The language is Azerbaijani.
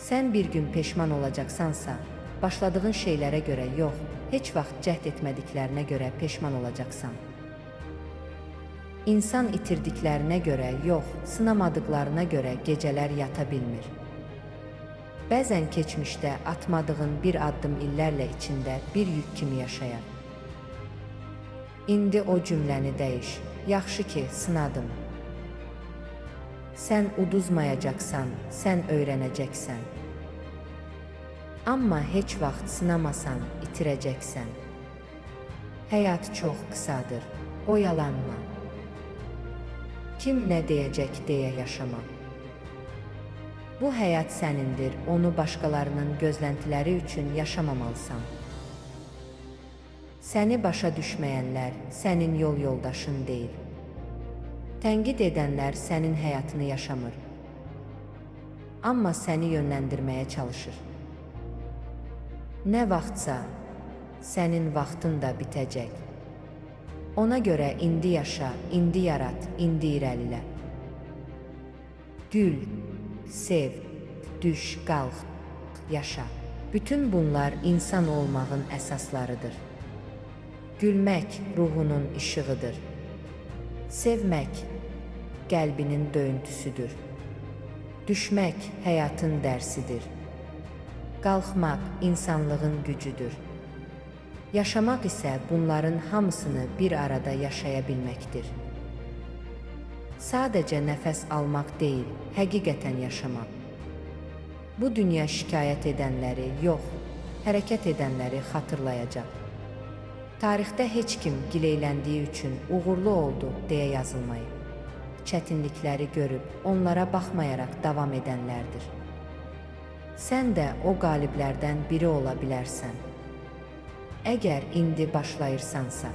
Sən bir gün peşman olacaqsansa, başladığın şeylərə görə yox, heç vaxt cəhd etmədiklərinə görə peşman olacaqsan. İnsan itirdiklərinə görə yox, sınamadıqlarına görə gecələr yata bilmir. Bəzən keçmişdə atmadığın bir addım illərlə içində bir yük kimi yaşayar. İndi o cümləni dəyiş. Yaxşı ki, sınadım. Sən uduzmayacaqsan, sən öyrənəcəksən. Amma heç vaxt sınamasan, itirəcəksən. Həyat çox qısadır, oyalanma. Kim nə deyəcək deyə yaşama. Bu həyat sənindir, onu başqalarının gözləntiləri üçün yaşamamalısan. Səni başa düşməyənlər sənin yol yoldaşın deyil. Tənqid edənlər sənin həyatını yaşamır, amma səni yönləndirməyə çalışır. Nə vaxtsa sənin vaxtın da bitəcək. Ona görə indi yaşa, indi yarat, indi irəlilə. Gül, sev, düş, qalx, yaşa. Bütün bunlar insan olmağın əsaslarıdır. Gülmək ruhunun işığıdır. Sevmək qəlbinin döyüntüsüdür. Düşmək həyatın dərsidir. Qalxmaq insanlığın gücüdür. Yaşamaq isə bunların hamısını bir arada yaşaya bilməkdir. Sadəcə nəfəs almaq deyil, həqiqətən yaşamaq. Bu dünya şikayət edənləri yox, hərəkət edənləri xatırlayacaq. Tarixdə heç kim gileyləndiyi üçün uğurlu oldu deyə yazılmayıb. Çətinlikləri görüb, onlara baxmayaraq davam edənlərdir. Sən də o qaliblərdən biri ola bilərsən. Əgər indi başlayırsansa.